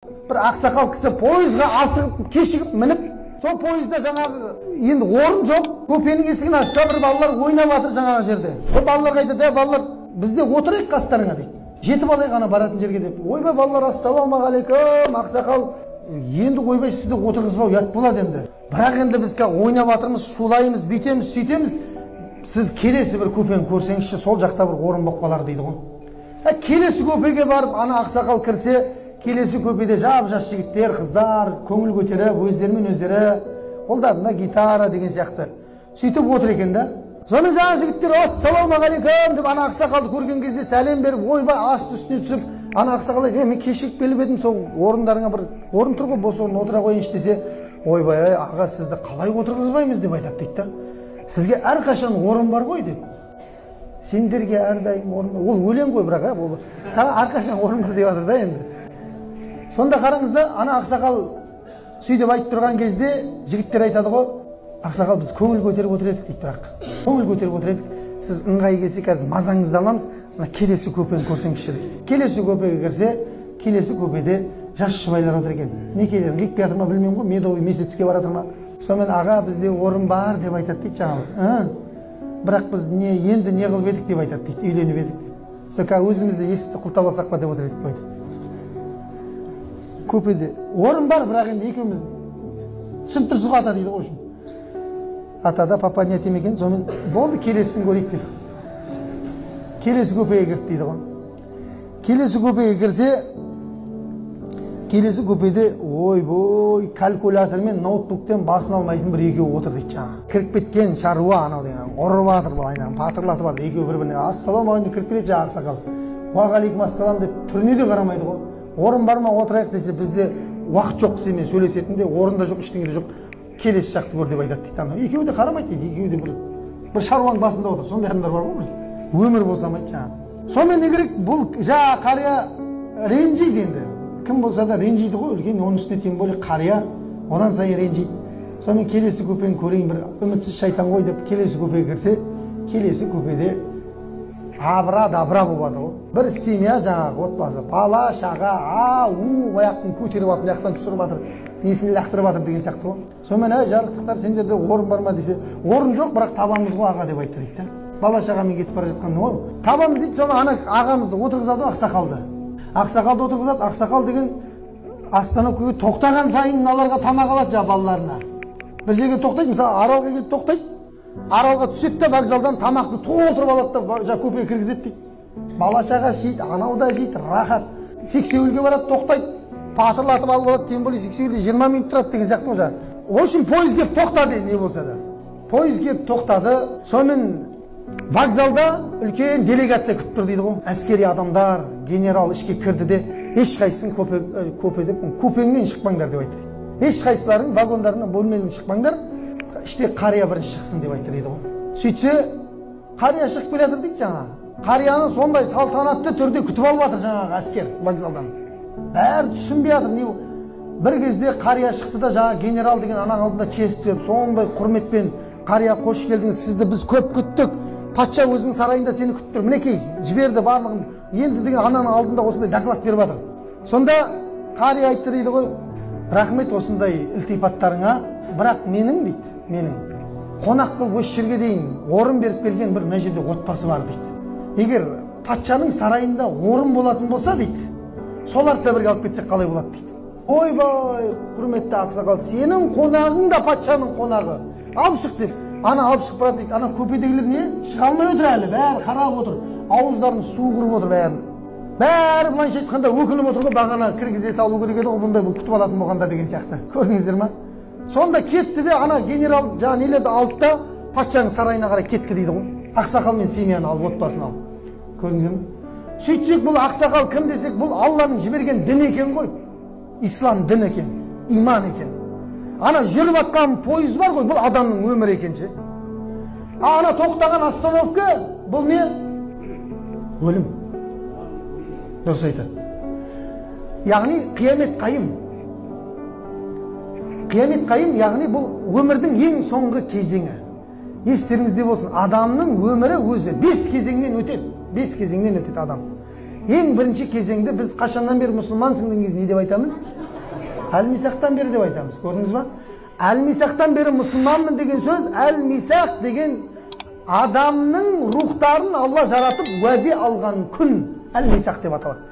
Бір ақсақал кісі пойызға асығып кешігіп мініп, сол пойызда жаңағы енді орын жоқ, купенің есігін ашса бір балалар ойнап жатыр жаңағы жерде. Ол балаларға айтады: "Е, балалар, біз де отырайық қастарыңа", – дейді. Жетіп алайық ана баратын жерге деп. Ойбай, балалар, ассалаумағалейкум, ақсақал. Енді ойбай, сізді отырғызбау ұят болады енді. Бірақ енді біз қазір ойнап жатырмыз, шулаймыз, бүйтеміз, сөйтеміз. Сіз келесі бір купені көрсеңізші, сол жақта бір орын болып қалар дейді ғой. Келесі купеге барып ана ақсақал кірсе, келесі купеде жап-жас жігіттер, қыздар көңіл көтеріп, өздерімен өздері, қолдарында гитара деген сияқты. Сөйтіп отыр екен да. Сонымен жаңа жігіттер ассалаумағалейкум деп ана ақсақалды көрген кезде сәлем беріп, ойбай, асты үстіне түсіп, ана ақсақал айтады: "Мен кешігіп келіп едім, сол орындарыңа бір орын тұр ғой, бос орын, отыра қояйыншы", – десе, "Ойбай, аға, сізді қалай отырғызбаймыз", – деп айтады дейді да. "Сізге әрқашан орын бар ғой", – деп. Сендерге әрдайым орын бар. Ол өлең ғой бірақ, ол саған әрқашан орын бар деп жатыр да енді. Сонда қараңыз да, ана ақсақал сөйтіп айтып тұрған кезде жігіттер айтады ғой: "Ақсақал, біз көңіл көтеріп отыр едік", – дейді, бірақ көңіл көтеріп отыр едік, сіз ыңғайы келсе қазір мазаңызды аламыз, мына келесі купені көрсеңізші дейді. Келесі купеге кірсе, келесі купеде жас жұбайлар отыр екен. Некелерін қиып келе жатыр ма, білмеймін ғой, медовый месяцке бара жатыр ма. Сонымен: "Аға, бізде орын бар", – деп айтады дейді жаңағы. "Бірақ біз не енді не қылып едік", – деп айтады дейді, "үйленіп едік", – деп. Сол қазір өзіміз де есікті құлыптап алсақ па деп отыр едік деп айтады. Купеде орын бар, бірақ енді екеуміз түсініп тұрсыз ғой, ата, дейді ғой. Ата да папа не екен. Сонымен болды, келесісін көрейік деп келесі купеге кірді дейді ғой. Келесі купеге кірсе, келесі купеде ойбой, калькулятор мен ноутбуктен басын алмайтын бір екеуі отыр дейді. Жаңағы кіріп кеткен шаруа анау деген ұрып жатыр, былай патырлатып жатыр екеуі бір біріне. Ассалаумағалейкум деп кіріп келеді жаңағы ақсақал. Уағалейкум ассалам деп түріне де қарамайды ғой. "Орын бар ма, отырайық", – десе, "Бізде уақыт жоқ сенімен сөйлесетін де, орын да жоқ, ештеңе де жоқ, келесі жақты көр", – деп айтады дейді. Анау екеуі де қарамайды дейді, екеуі де бір шаруаның басында отыр. Сондай адамдар бар ғой, бір өмір босамайды жаңағы. Сонымен не керек, бұл жаңағы қария ренжиді енді, кім болса да ренжиді ғой үлкен, оның үстіне тем более қария одан сайын ренжиді. Сонымен келесі купені көрейін, бір үмітсіз шайтан ғой деп келесі купеге кірсе, келесі купеде абыра дабыра болып жатыр ғой. Бір семья, жаңағы отбасы, бала шаға, а у аяқтың көтеріп жатыр, мына жақтан түсіріп жатыр, несін лақтырып жатыр деген сияқты ғой. Сонымен: "Әй, жарықтықтар, сендерде орын бар ма?" – десе, "Орын жоқ, бірақ табамыз ғой, аға", – деп айтты дейді да. Бала шағамен кетіп бара жатқан ғой, табамыз дейді. Соны ана ағамызды отырғызады ғой, ақсақалды. Ақсақалды отырғызады. Ақсақал деген остановкаға тоқтаған сайын мыналарға тамақ алады жаңағы балаларына. Бір жерге тоқтайды, мысалы, Аралға келіп тоқтайды, Аралға түседі де, вокзалдан тамақты толтырып алады да, жаңағы купеге кіргізеді дейді. Бала шаға жейді, анау да жейді, рахат. Сексеуілге барады, тоқтайды, патырлатып алып алады, тем более сексеуілде 20 минут тұрады деген сияқты ғой жаңағы. В общем, пойыз келіп тоқтады, не болса да пойыз келіп тоқтады. Сонымен вокзалда үлкен делегация күтіп тұр дейді ғой, әскери адамдар. Генерал ішке кірді де: "Ешқайсысын купе, купе деп, купеңнен шықпаңдар", – деп айтты. "Ешқайсыларың вагондарынан, бөлмеден шықпаңдар, іште қария бірінші шықсын", – деп айтты дейді ғой. Сөйтсе, қария шығып келе жатыр дейді. Жаңағы қарияны сондай салтанатты түрде күтіп алып жатыр жаңағы әскер вокзалдан. Бәрі түсінбей жатыр не. Бір кезде қария шықты да, жаңағы генерал деген ананың алдында честь беріп, сондай құрметпен: "Қария, қош келдіңіз, сізді біз көп күттік, патша өзінің сарайында сені күтіп тұр, мінекей жіберді барлығын енді", – деген ананың алдында осындай доклад беріп жатыр. Сонда қария айтты дейді ғой: "Рахмет осындай ілтипаттарыңа, бірақ менің, – дейді, – менің қонақ қылып осы жерге дейін орын беріп келген бір мына жерде отбасы бар, – дейді. Егер патшаның сарайында орын болатын болса, – дейді, – соларды да бірге алып кетсек қалай болады?" – дейді. "Ойбай, құрметті ақсақал, сенің қонағың да патшаның қонағы, алып шық", – деп ана алып шығып барады дейді. Ана купедегілер не шыға алмай отыр әлі, бәрі қарап отыр, ауыздарын су қырып отыр бәрі. Бәрі былайша айтқанда өкініп отыр ғой, бағана кіргізе салу керек еді ғой бұндай бұл күтіп алатын болғанда деген сияқты. Көрдіңіздер ма? Сонда кетті де, ана генерал жаңағы нелерді алды да, патшаның сарайына қарай кетті дейді ғой, ақсақал мен семьяны алып, отбасын алып. Көрдіңіздер ме? Сөйтсек, бұл ақсақал кім десек, бұл Алланың жіберген діні екен ғой, ислам діні екен, иман екен. Ана жүріп жатқан пойыз бар ғой, бұл адамның өмірі екен ше. Ана тоқтаған остановка бұл не? Өлім. Дұрыс айтады. Яғни қиямет қайым. Қиямет қайым, яғни бұл өмірдің ең соңғы кезеңі. Естеріңізде болсын, адамның өмірі өзі 5 кезеңнен өтеді. 5 кезеңнен өтеді адам. Ең бірінші кезеңді біз қашаннан бері мұсылмансың деген кезде не деп айтамыз? Әл-Мисақтан бері деп айтамыз. Көрдіңіз ба? Әл-Мисақтан бері мұсылманмын деген сөз, Әл-Мисақ деген адамның рухтарын Алла жаратып уәде алған күн Әл-Мисақ деп аталады.